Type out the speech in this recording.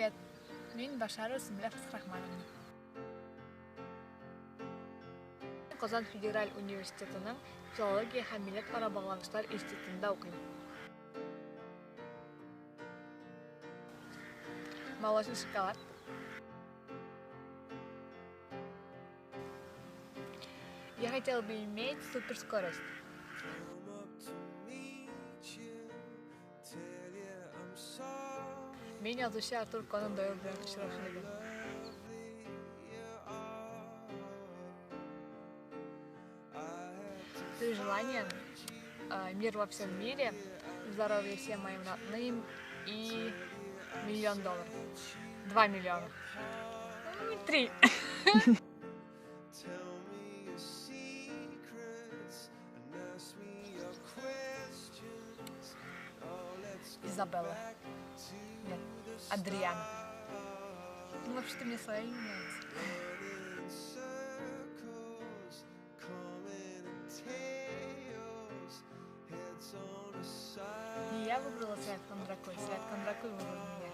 Привет! Мин Башарова Сөмбелә Фәсхрахмановна. Казан федераль университетының филология һәм милләтара багланышлар институтында укыйм. Молочный шоколад. Я хотела бы иметь суперскорость. Мин язучы Артур Конан Дойл белән очрашыр идем. Три желания. Мир во всем мире, здоровье всем моим родным и миллион долларов. 2 миллиона. 3. Изабелла. Нет, Адриана. Ну, вообще-то мне свое имя нравится. Не я выбрала Свят Кондракой, Свят Кондракой выбрал меня.